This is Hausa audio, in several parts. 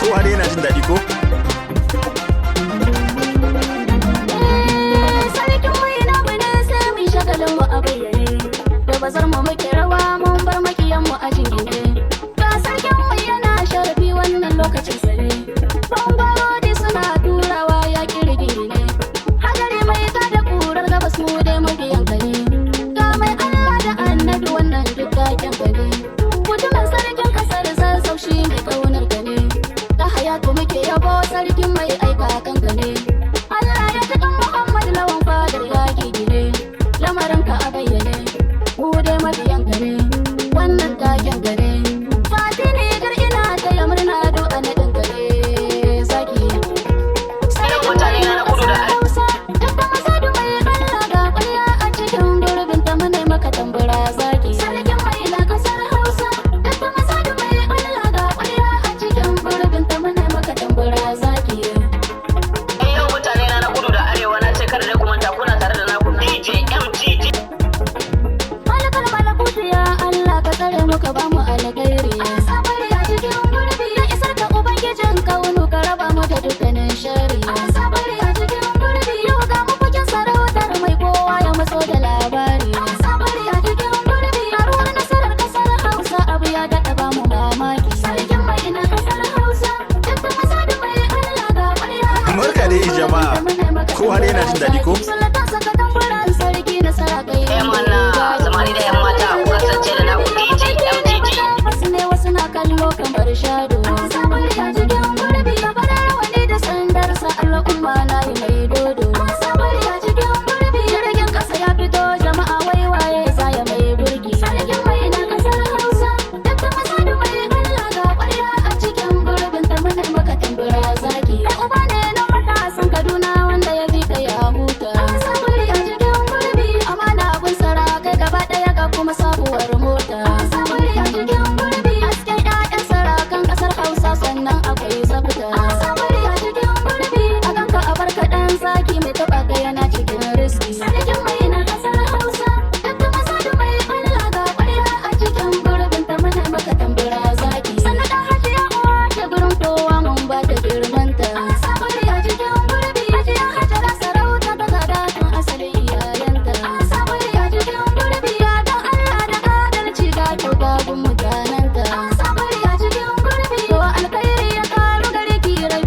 Kowa dai yana jin daɗi ko? Sarkin mai namu ne, sai mu shagalin mu a bayyane. Da bazar mu muke rawa, mun bar makiyan mu a jingine. Ga sarkin mai yana sharafi, wannan lokacin sa ne. Bangarodi suna turawa ya kirgine. Hadari mai tada kurar gabas, mu dai mabiyan ka ne. Ga mai Allah da Annabi, wannan duk taken ka ne. Mutumin sarkin kasar Zazzau, shi mai kaunar ka ne. Ta hayatu muke yabo, sarkin mai aika kanka ne. Allah ya ji Muhammad Lawan, fadar ya gigine. Lamarinka a bayyane, mu dai mabiyanka ne. Wannan taken ka ne. Fati ne gar ina taya murna do a naɗin ka ne zaki. Irin mutane na kudu da arewa. Hausa, dabba masadu mai Allah, ga ƙwarya a cikin gurbin ta, mune maka tambura zaki. Sarkin mai na kasar Hausa, dabba masadu mai Allah, ga ƙwarya a cikin gurbin ta, mune maka tambura zaki. Yau mutane na kudu da arewa, na ce kada dai ku manta kuna tare da naku DJ MGG. Malakal malakutu, ya Allah, ka tsare mu, ka bamu alkhairi. Sabari a cikin gurbi ya isar ka, ubangijin kaunu, ka raba mu da dukkanin shari. Sabari a cikin gurbi, yau ga mu fakin sarautar mai, kowa ya matso da labari. Sabari a cikin gurbi, karuwar nasarar kasar Hausa, abu ya daɗa ba mu mamaki. Sarkin mai na kasar Hausa, dabba masadu mai Allah, ga ƙwarya. Barka dai jama'a. Kowa dai yana jin daɗi ko? Sultan saka tamburan sarki, nasara kai. Eh mana, samari da yan mata, ku kasance da naku DJ MGG. Wasu ne, wasu na kallo kamar shado. Sabari a cikin gurbi, ya fara rawani da sandarsa, al'umma na yi mai dodo. Sabari a cikin gurbi, jirgin kasa ya fito, jama'a waiwaye zaya mai burki. Sarkin mai na kasar Hausa, dabba masadu mai Allah, ga ƙwarya a cikin gurbin ta, muna maka tambura zaki. Kai uba ne na matasan Kaduna, wanda ya bi ka ya huta. Sabari a cikin gurbi, amana abun sara kai gaba ɗaya, ga kuma sabuwar mota. Sabari a cikin gurbi, hasken ƴaƴan sarakan ƙasar Hausa, sannan akwai tsafta. Sabari a cikin gurbi, a kanka a bar kaɗan zaki, mai taɓa ka yana cikin riski. Sarkin mai na ƙasar Hausa, dabba masadu mai Allah, ga ƙwarya a cikin gurbin ta, muna maka tambura zaki. Sannan ɗan hajiya uwa ce gurin kowa, mun ba ta girmanta. Sabari a cikin gurbi, hajiya Hajara sarauta ta gada tun asalin iyayenta. Sabari a cikin gurbi, ya dan Allah da adalci, ga kyauta gun mutanenta. Sabari a cikin gurbi, to alkhairi ya karu gare ki, rabi.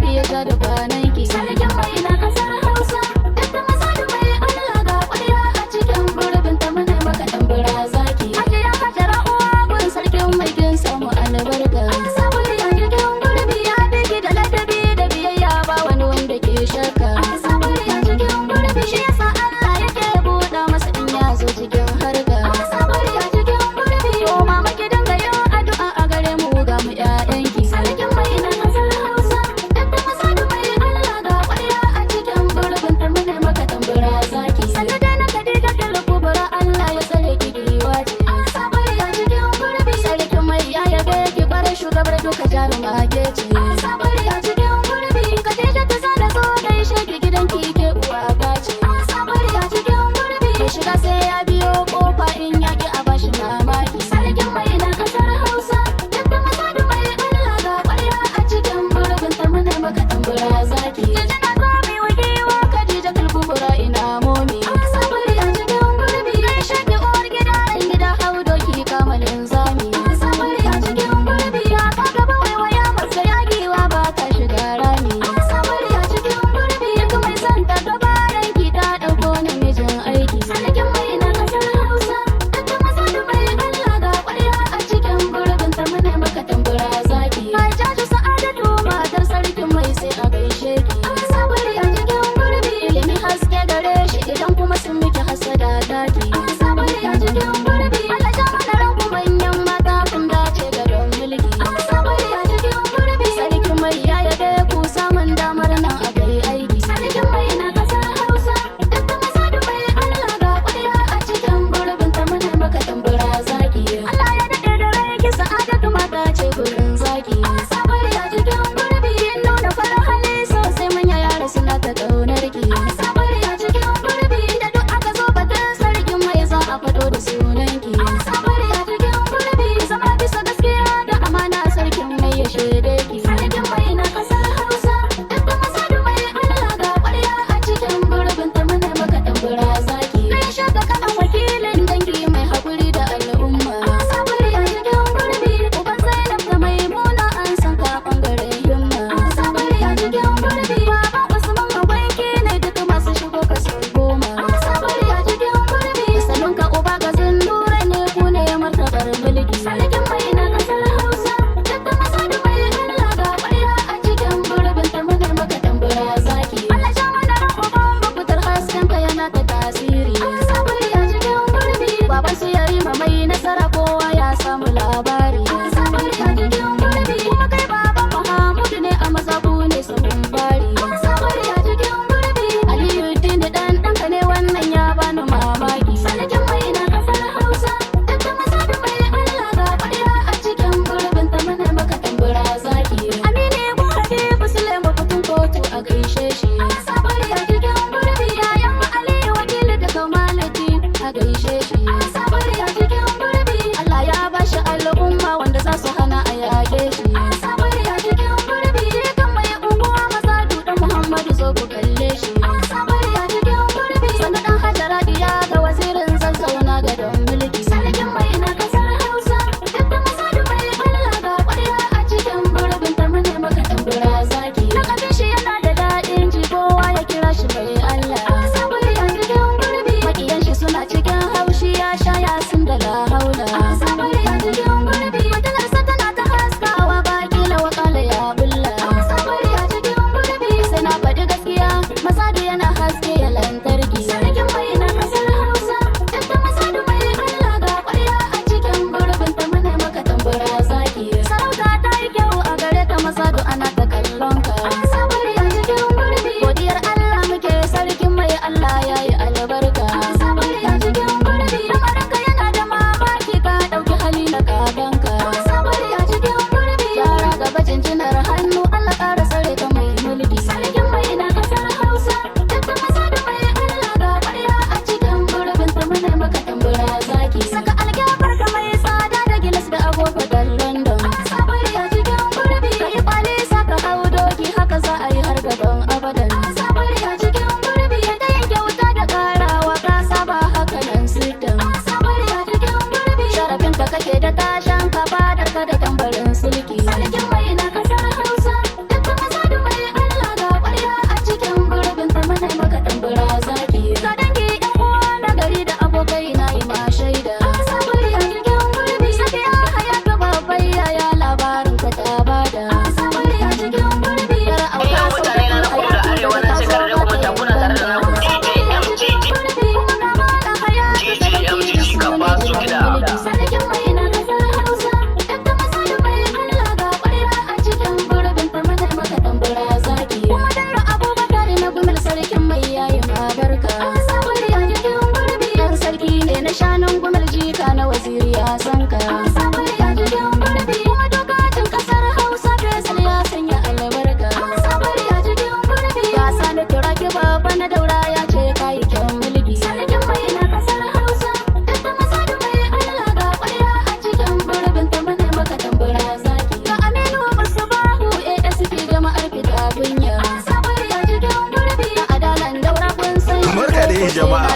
dai jama'a.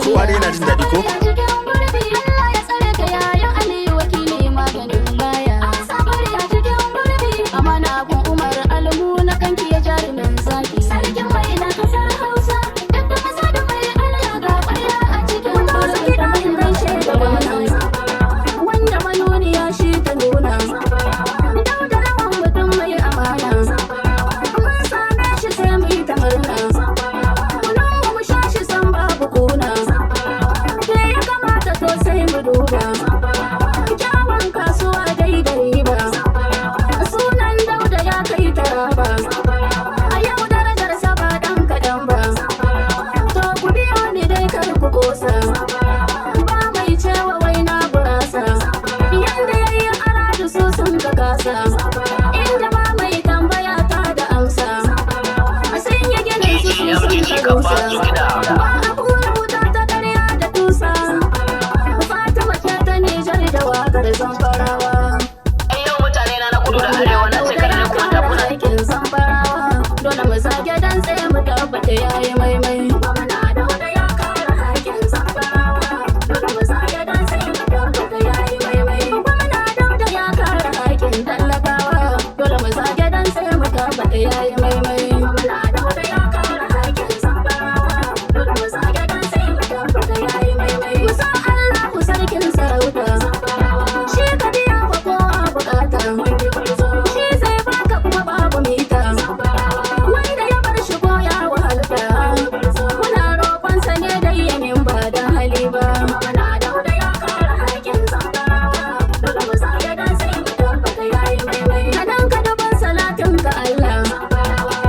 Kowa dai yana jin daɗi ko? Allah ya tsare ka, yayan Aliyu wakili maganin baya. Amana gun Umar Almu na kanki ya jarumin zaki. Sarkin mai na kasar Hausa, duk maza da mai Allah ga ƙwarya a cikin gurbin gaishe da gwamna. Wanda manuniya shi ta nuna. Dauda Lawan mutum mai amana. Mun same shi sai mu yi ta murna. Kunun mu sha shi san babu kuna. Me ya kamata to sai mu duba. Kyawun kasuwa dai da riba. Sunan Dauda ya kai Taraba. A yau darajarsa ba ɗan kaɗan ba. To ku biyo ni dai kar ku kosa. Ba mai cewa wai na gurasa. Yanda ya yi aradu su sun ka kasa. Inda ba mai tambaya ta da amsa. Sun yi ginin su su sun MGG ka ka rusa. basu kiɗa. Ba a hura wuta ta karya da tusa. Fatima ce ta Nijar da wakar Zamfarawa. Yau mutane na na kudu da arewa na ce kada dai ku manta kuna Aikin Zamfarawa. Dole mu sake dan tsaye mu tabbata yayi maimai. Gwamna Dauda ya kare haƙƙin Zamfarawa. Dole mu sake dan tsaye mu tabbata yayi maimai. Gwamna Dauda ya kare haƙƙin talakawa. Dole mu sake dan tsaye mu tabbata yayi maimai. Gwamna Dauda ya kare haƙƙin Zamfarawa. Dole mu sake dan tsaye mu tabbata yayi maimai. Musa Allahu sarkin sarauta. Shi ka biya wa kowa bukata. Shi zai baka kuma babu mita. Wanda ya bar shi ko ya wahalta. Muna roƙonsa ne dai ya min ba da hali ba. Muna Dauda ya kare haƙƙin Zamfarawa. Dole mu sake dan sai mu tabbata yayi maimai. Kadan ka duban salatin ka Allah.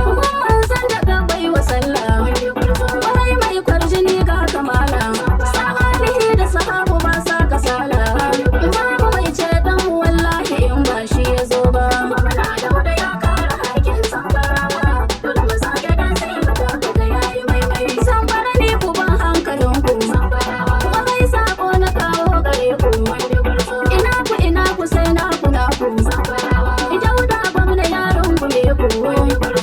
Kun manzon da ka bai wa sallah. Kwarai mai kwarjini ga kamala. Sa'alihi da sahabu ba sa kasala. Babu mai ceton mu wallahi in ba shi ya zo ba. Muna Dauda ya kare haƙƙin Zamfarawa. Dole mu sake dan sai mu tabbata yayi maimai. Zamfara ne ku ban hankalinku. Kwarai sako na kawo gare ku. Ina ku, ina ku, sai na ku na ku. Dauda gwamna ya rungume ku.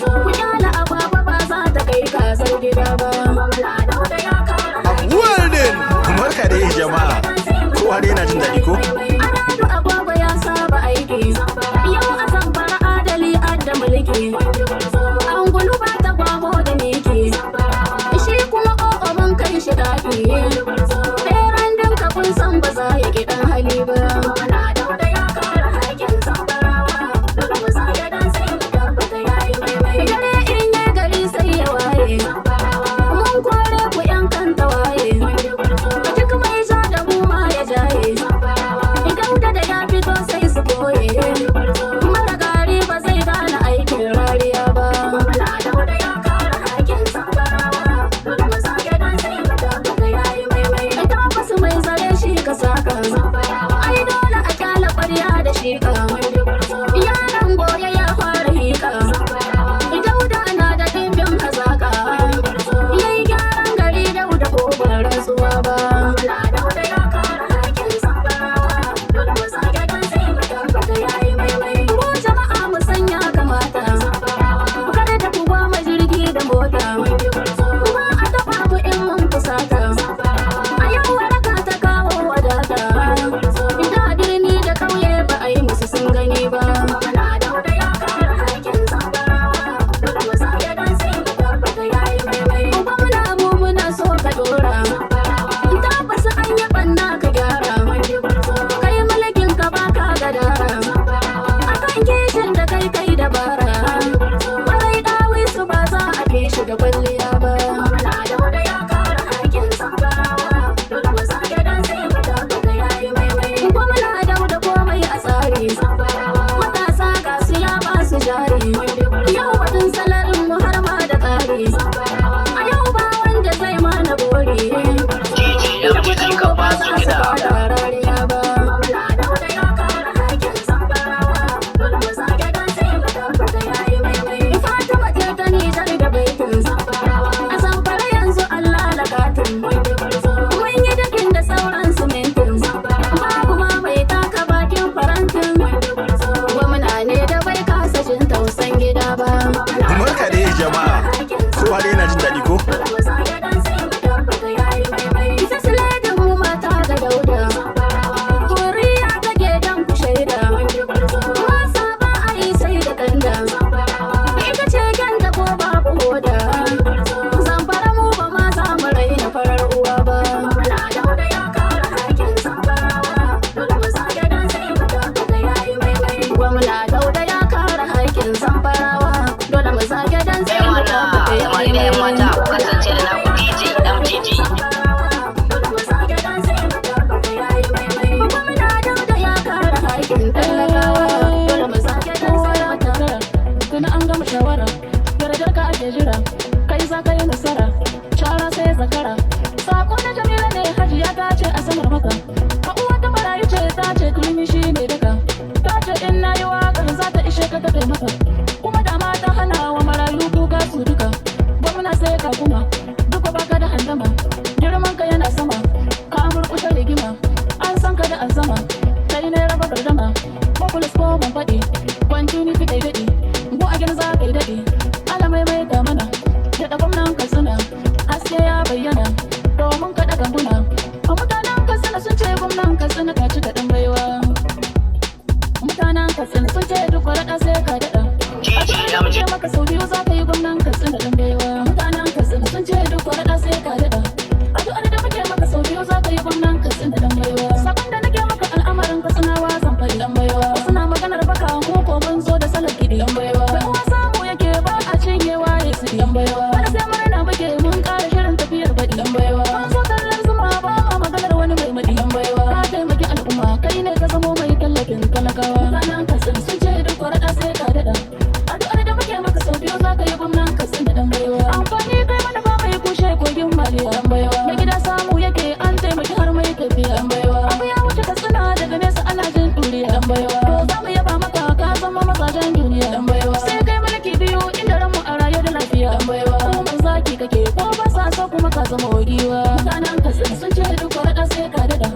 Ku kyala agwagwa ba za ta kai kasar gida ba. Well then, barka dai jama'a. Kowa dai yana jin daɗi ko? Aradu agwagwa ya saba aiki. Yau a Zamfara adali adda mulki. Angulu ba ta gwamo da miki. Shi kuma o'o mun kai shi daki. Beran dinka kun san ba za ya ki dan hali ba. Muna Dauda ya kare haƙƙin Zamfarawa. Dole mu sake dan sai mu tabbata yayi maimai. Dare in yi gari sai ya waye. Mun kore ku yan kan tawaye. Duk mai ja da mu ma ya jaye. Dauda da ya fito sai su koye. Mara gari ba zai gane aikin rariya ba. Muna Dauda ya kare haƙƙin Zamfarawa. Dole mu sake dan sai mu tabbata yayi maimai. Tabbas mai zare shi ka saka. Ai dole a kyala ƙwarya da shi ka. Yaron goye ya fara hika. Dauda na da ɗimbin hazaka. Yayi gyaran gari Dauda ko ban rantsuwa ba. Dauda ya kare haƙƙin Zamfarawa. Dole mu sake dan sai mu tabbata yayi maimai. Mu jama'a mu sanya kamata. Kada da ku gwama jirgi da mota. Ba a taɓa mu in mun fusata. A yau waraka ta kawo wadata. Da birni da ƙauye ba a yi musu sun gani ba. Dauda ya kare haƙƙin Zamfarawa. Dole mu sake dan sai mu tabbata yayi maimai. Gwamna mu muna so ka dora. Tabbas an yi ɓanna ka gyara. Kai mulkin ka baka gadara. Akan kishin da kai kai dabara. Kwarai ɗawisu ba za a fi shi da kwalliya ba. Dauda ya kare haƙƙin Zamfarawa. Dole mu sake dan sai mu tabbata yayi maimai. Gwamna Dauda komai a tsari. Matasa ga su ya ba su jari. Yau batun salarin mu har ma da ƙari. A yau ba wanda zai mana bori. DJ MGG ka basu kiɗa. Rariya ba. Dauda ya kare haƙƙin Zamfarawa. Dole mu sake dan sai mu tabbata yayi maimai. Fatima ce ta Nijar da baitin. A Zamfara yanzu Allah lakatin. Mun yi dakin da sauran simintin. Babu ma mai taka bakin farantin. Gwamna ne da bai kasa jin tausan gida ba. Barka dai jama'a. Kowa dai yana jin daɗi ko? Dauda. Zamfara mu ba ma za mu raina farar uwa ba. Gwamna Dauda ya kare hakkin Zamfarawa. Dole mu zage dan sai mu tabbata yayi maimai. Gwamna Dauda ya kare hakkin Zamfarawa. Dole mu zage dan Eh sai mu mana, tabbata samari yayi da 'yan maimai. mata, ku kasance da naku DJ MGG. Dole mu zage dan sai mu tabbata yayi maimai. Gwamna Dauda ya kare hakkin talakawa. Dole mu zage dan Kowa sai ya mu takara, tuni an gama shawara. Darajar ka ake jira, kai za ka yi nasara. Shara sai zakara. Sako na Jamila ne, Hajiya ta ce a sanar maka. A uwa ta marayu ce, ta ce turmi shi ne daka. Ta ce in na yi waƙar za ta ishe ka ta taimaka. Kuma dama ta hana wa marayu kuka su duka. Gwamna sai ka kuma, duka baka da handama. Girman ka yana sama, ka murƙushe rigima. An san ka da azama, kai ne raba gardama. Populis ko ban faɗi, kwantuni fi kai daɗi. Go again za kai daɗi, ala mai mai ta mana. Daɗa gwamnan Katsina, haske ya bayyana. Domin kaɗa ganguna. A mutanen Katsina sun ce gwamnan Katsina ka ci kaɗan baiwa. Mutanen Katsina sun ce duk raɗa sai ka daɗa. DJ MGG. Ce maka sau biyu za ka yi gwamnan Katsina ɗan baiwa. Mutanen Katsina sun ce duk raɗa sai ka daɗa. Addu'ar da muke maka sau biyu za ka yi gwamnan Katsina ɗan baiwa. Sakon da nake maka al'amarin Katsinawa zan faɗi ɗan baiwa. Suna maganar baka, mu ko mun zo da salon kiɗi ɗan baiwa. Mai uwa samu yake ba a cinyewa ya su ɗan baiwa. Wani sai murna muke, mun ƙara shirin tafiyar baɗi ɗan baiwa. Mun zo tallar zuma, ba ma maganar wani mai maɗi ɗan baiwa. Ka taimaki al'umma, kai ne ka zamo mai tallafin talakawa. Mutanen Katsina sun ce duk raɗa sai ka daɗa. Addu'ar da muke maka sau biyu za ka yi gwamnan Katsina ɗan baiwa. Amfani kai mana ba mai kushe kogin Maliya ɗan baiwa. Mai gida samu yake, an taimaki har mai tafiya ɗan baiwa. Abu ya wuce Katsina, daga nesa ana jin ɗuriya ɗan baiwa. To za mu yaba maka, ka zama mazajen duniya ɗan baiwa. Sai kai mulki biyu inda ranmu a raye da lafiya ɗan baiwa. Umar zaki kake ko ba sa so, kuma ka zama ogiwa. Mutanen Katsina sun ce duk raɗa sai ka daɗa.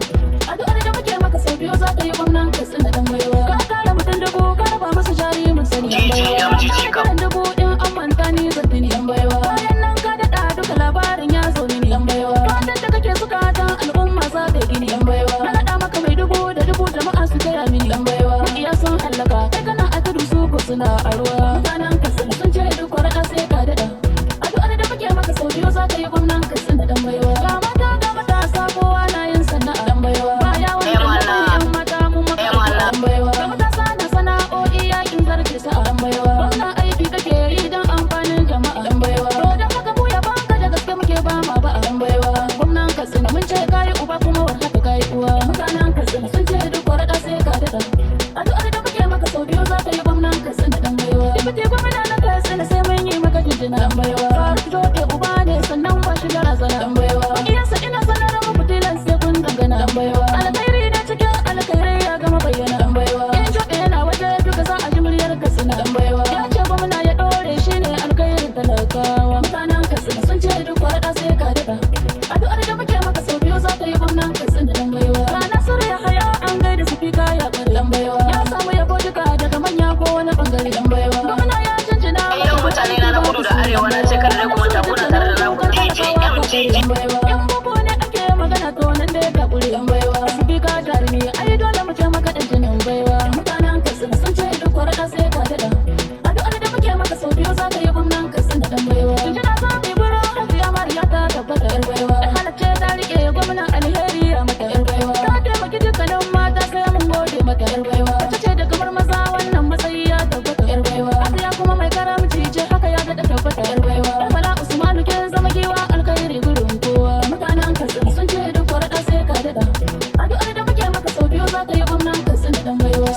Addu'ar da muke maka sau biyu za ka yi gwamnan Katsina ɗan baiwa. Ka kare mutum dubu, ka raba musu jari, mun sani ɗan baiwa. MGG Ka kare dubu in an manta ni zan tuni ɗan baiwa. Bayan nan ka daɗa, duka labarin ya zo mini ɗan baiwa. Fatan da kake zukatan al'umma za ka gini ɗan baiwa. Na naɗa maka mai dubu da dubu, jama'a su taya mini ɗan baiwa. Maƙiya sun hallaka, kai kana a tudu, su ko suna a ruwa. Mutanen Katsina sun ce duk raɗa sai ka daɗa. Addu'ar da muke maka sau biyu za ka yi gwamnan Katsina ɗan baiwa. Ga mata ga matasa, kowa na yin sana'a ɗan baiwa. Ba yawon Eh mana. yan mata mun maka Eh mana. ɗan baiwa. Ga matasa na sana'o'i, yakin zarce sa ɗan baiwa. Wannan aiki kake yi don amfanin jama'a ɗan baiwa. To don haka mu yaban ka da gaske muke, ba ma ba a ɗan baiwa. Gwamnan Katsina mun ce kayi uba, kuma war haka kayi uwa. Mutanen Katsina sun ce duk raɗa sai ka daɗa. Addu'ar da muke maka sau biyu za ka yi gwamnan Katsina ɗan baiwa. Deputy gwamna na Katsina, sai mun yi maka jinjina ɗan baiwa. Faruk Joke uba ne, sannan ba shi da razana ɗan baiwa. Iyasa ina sanar muku tilan sai kun dangana ɗan baiwa. Alkhairi na cikin alkhairai ya gama bayyana ɗan baiwa. In Joke yana waje, duka za a ji muryar Katsina ɗan baiwa. Ya ce gwamna ya ɗore, shi ne alkhairin talakawa. Mutanen Katsina sun ce duk raɗa sai ka daɗa. Addu'ar da muke maka sau biyu za ka yi gwamnan Katsina ɗan baiwa. Ga Nasiru ya haya an gaida sifika ya ƙware ɗan baiwa. Ya samu yabo duka daga manya ko wani ɓangare ɗan baiwa. Gwamna ya jinjina. Yau mutane na na kudu da arewa na ce kada dai ku manta kuna tare da naku DJ MGG. Yan boko ne ake magana, to nan dai ka kure ɗan baiwa. Sifika jarumi, ai dole mu ce maka ɗan jinin baiwa. Mutanen Katsina sun ce duk raɗa sai ka daɗa. Addu'ar da muke maka sau biyu za ka yi gwamnan Katsina ɗan baiwa. Jinjina za mu yi gurin Hajiya Mariya, ta tabbata ƴar baiwa. Halacce ta riƙe gwamnan, alheri ya mata ƴar baiwa. Ta taimaki dukkanin mata, sai mun gode mata ƴar baiwa. Mace ce da kamar maza, wannan matsayi ya tabbata ƴar baiwa. Asiya kuma mai karamci ce, haka ya daɗa tabbata ƴar baiwa. Bala Usmanu ke zama giwa, alkhairi gurin kowa. Mutanen Katsina sun ce duk raɗa sai ka daɗa. Addu'ar da muke maka sau biyu za ka yi gwamnan Katsina ɗan baiwa.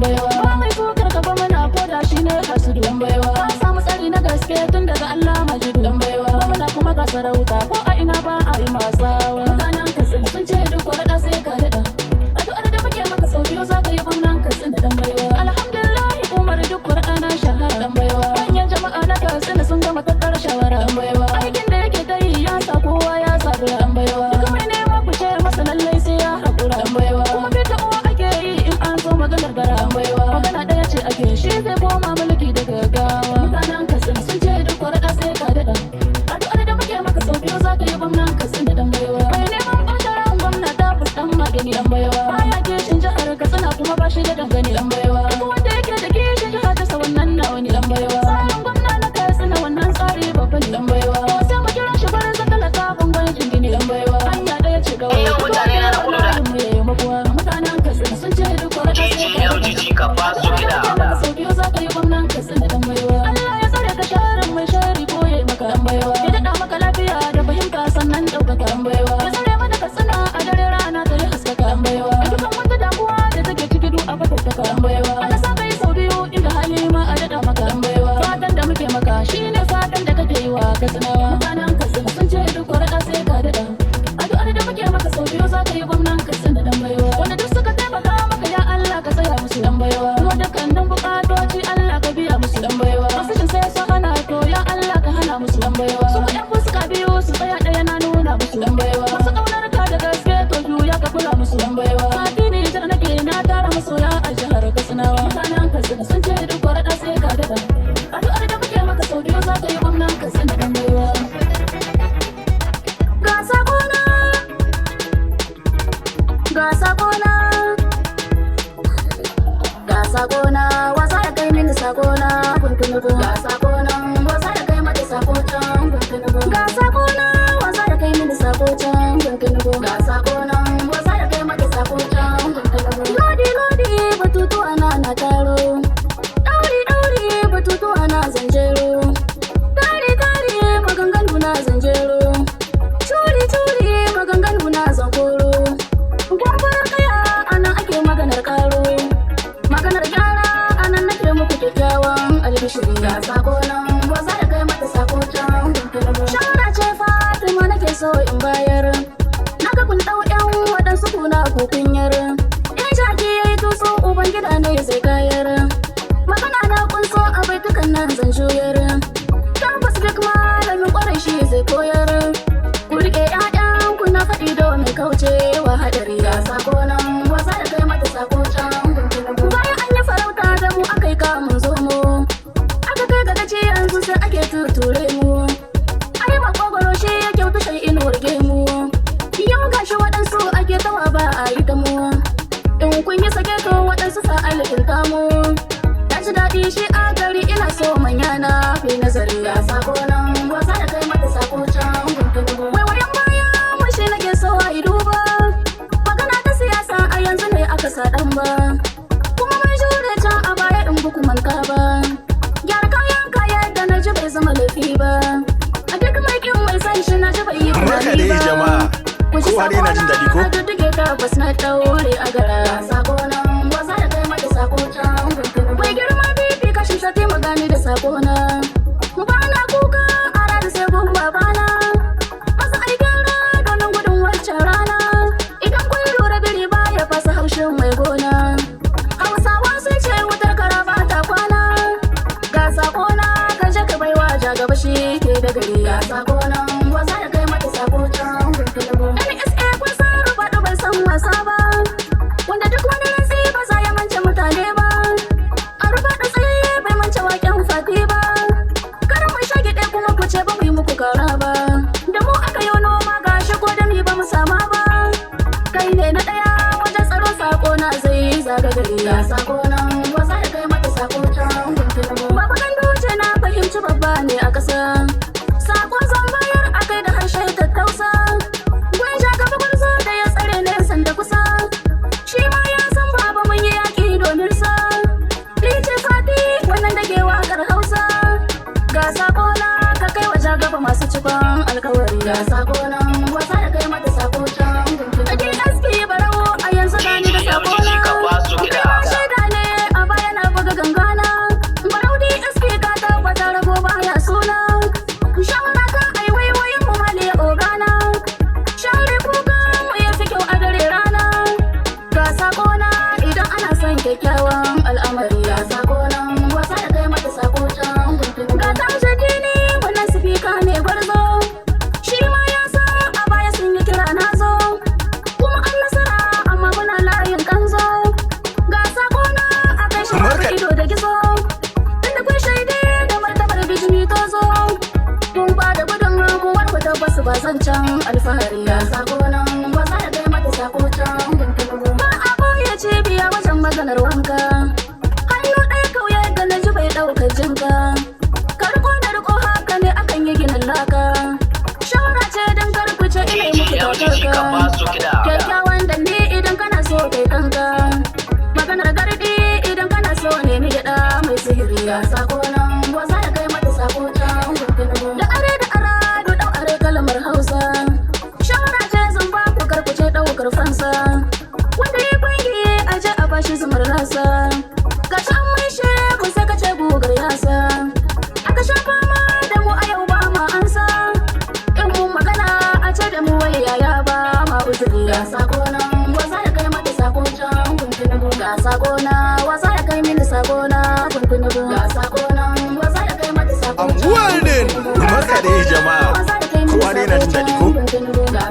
baiwa. Ba mai sukar ka gwamna ko da shi ne hasudu dan baiwa. Ka samu tsari na gaske tun daga Allah majidu dan baiwa. Gwamna kuma ka sarauta ko a ina ba a yi masawa. Mutanen Katsina sun ce duk kwarada sai ka daɗa. Addu'ar da muke maka sau biyu za ka yi gwamnan Katsina dan baiwa. Alhamdulillah Umar duk kwarada na shahara dan baiwa. Manyan jama'a na Katsina sun gama tattara shawara dan baiwa. Aikin da yake ta yi ya sa kowa ya zabura dan baiwa. Duk mai nema ku ce masa lallai sai ya haƙura dan baiwa. Kuma fita uwa ake yi in an zo maganar gara dan baiwa. Magana ɗaya ce ake shi zai koma mulki da gaggawa. Mutanen Katsina sun ce duk kwarada sai ka daɗa. Addu'ar da muke maka sau biyu za ka yi gwamnan Katsina dan baiwa. Mai neman ɓangaren gwamna ta dan magani dan baiwa. Baya kishin jihar Katsina kuma ba shi da dangane dan baiwa. Duk wanda yake da kishin jihar ta wannan na wani dan baiwa. Tsarin gwamna na Katsina wannan tsari babba ne dan baiwa. To sai mu kira shi barin talaka bangon jingini dan baiwa. Hanya ɗaya ce kawai. Yau mutane na kudu da Mu yayi makuwa. Mutanen Katsina sun ce duk kwarada sai DJ ka daɗa. LGG ka ba su kiɗa. Sau biyu za ka yi gwamnan Katsina dan baiwa. Allah ya tsare ka sharin mai shari ko ya yi maka dan baiwa. Ya daɗa maka lafiya da fahimta sannan ɗaukaka dan baiwa. Ya tsare mana Katsina a dare rana ta yi haskaka dan baiwa. Dukkan wata damuwa da take ciki duk a fatattaka dan baiwa. Allah sa ka yi sau biyu inda hali ma a daɗa maka dan baiwa. Fatan da muke maka shine fatan da kake yi wa Katsinawa. Mutanen Katsina sun ce duk kwarada sai ka daɗa. Addu'ar da muke maka sau biyu za ka yi gwamnan Katsina dan baiwa. Wanda duk suka taimaka maka ya Allah ka tsaya musu dan baiwa. Kuma dukkanin bukatoci Allah ka biya musu dan baiwa. Masu shin sai su hana to ya Allah ka hana musu dan baiwa. Su ɗan fuska biyu su tsaya ɗaya na nuna musu dan baiwa. Masu ƙaunar ka da gaske to juya ka kula musu dan baiwa. Fati ne jar nake na tara masoya a jihar Katsinawa. Mutanen Katsina sun ce duk kwarada sai ka daɗa. Addu'ar da muke maka sau biyu za ka yi gwamnan Katsina dan baiwa. Ga sakona, ga sakona, ga sakona, wasa da kai mini sakona kuntunubu. Ga sakona, wasa da kai mata sako can kuntunubu. Ga sakona, wasa da kai mini sako can kuntunubu. Ga sakona, wasa da kai mata sako can kuntunubu. Lodi lodi batutuwa na na taro, dauri dauri batutuwa na zanjero, tare tare maganganu na zanjero. Turi turi maganganu na zankoro. Gwangwarar kaya anan ake maganar karo. Maganar gyara anan nake muku kyakkyawan albishiri. Ga sako nan wasa da kai mata sako can. Shawara ce Fatima nake so in bayar. Naga kun ɗau ƴan waɗansu kuna kukunyar. In jaki ya yi tutsu ubangida ne zai kayar. Magana na kunso a baitukan nan zan juyar. Tabbas duk malamin ƙwarai shi zai koyar. Ku riƙe ƴaƴan ku na faɗi domin kaucewa haɗari. Ga sako nan wasa da kai mata sako can. Bayan an yi farauta da mu aka yi kamun zomo. Aka kai ga gaci yanzu sai ake tuture mu. Ai makogoro shi ya kyautu shan inuwar gemu. Yau gashi waɗansu ake tawa ba a yi ta mu. In kun yi sake to waɗansu sa alkinta mu. Na ji daɗi shi a gari ina so manya na fi nazari. Ga sako nan wasa da kai mata sako can. Waiwayen baya mu shi nake so a yi duba. Magana ta siyasa a yanzu ne aka sa ɗan ba. Kuma mun jure can a baya in buku manta ba. Gyara kayan kaya da na ji bai zama laifi ba. A duk mai kin mai san shi na ji bai yi Barka tunani dai ba. jama'a. Ku ji Kowa dai yana jin daɗi ko? sakona a dudduke tabbas na ɗaure a gara. Sako nan wasa da kai mata sako can. Mai girma bibi kashin shati magani da sakona. Ba na kuka a rana sai gun babana. Masa aikin domin gudun wancan rana. Idan kun lura biri ba ya fasa haushin mai gona. Hausawa sun ce wutar kara ba ta kwana. Ga sakona ka je ka baiwa ja gaba shi ke da gari. Ga sakona wasa da kai mata sako can. NSA kun san rubaɗu bai san wasa ba. Wanda duk wani rantsi ba za ya mance mutane ba. A rubaɗu tsaye bai mance waken fati ba. Kar mu shage ɗaya kuma ku ce ba mu yi muku kara ba. Da mu aka yi noma gashi ko da mi ba mu sama ba. Kai ne na ɗaya wajen tsaro sako na zai zaga gari. Ga sako nan wasa da kai mata sako can. Baba Ganduje na fahimci babba ne a ƙasa. Sakon zan bayar a kai da harshe tattausa. Gwan sha gaba gwarzo da ya tsare nesan da kusa. Shi ma ya san baba mun yi yaƙi domin sa. Ni ce Fati wannan da ke waƙar Hausa. Ga sako na ka kai wa gaba masu cikon alkawari. Ga sako nan wasa da kai mata sako can. DSP Barau a yanzu gani da DJ sako LGG na. ka ba su Kai kiɗa. ma shaida ne a kyakkyawan al'amari. Ga sako nan, wasa da kai mata sako can. Ga tamshadi ne wannan sifika ne gwarzo. Shi ma ya san a baya sun yi kira na zo. Kuma an nasara, amma muna layin kanzo. Ga sako na a kai shi babu ido da gizo. Tunda kun shaide da martabar bijimi tozo. Mun ba da gudunmuwar ku, tabbas ba zancen alfahari. Ga sako nan, wasa da kai mata sako can. Ba a boye cibiya wajen maganar wanka. Hannu ɗaya kauye ga na ji bai ɗaukar jinka. Karko da riko, haka ne akan yi ginin laka. Shawara ce don karkuce ina yi muku DJ MGG takarka. ka ba su kiɗa. Kyakkyawan danne idan kana so kai kanka. Maganar gardi idan kana so nemi gyaɗa mai sihiri. Ga sako nan, wasa da kai mata sako can. Da are da aradu ɗau are kalmar Hausa. Shawara ce zan ba ku, karkuce ɗaukar fansa. Wanda ya kwangi a je a bashi zumar nasa. Ga an mai ku sai ka ce gugar yasa. Aka sha fama da mu, a yau ba ma ansa. In mun magana a ce da mu wai yaya ba ma uzuri. Ga sako nan, wasa da kai mata sako can. Ga sako na, wasa da kai mini sako na. Ga sako nan, wasa da kai mata sako I'm can. welding. Barka dai jama'a. Kowa dai na jin daɗi ko? Ga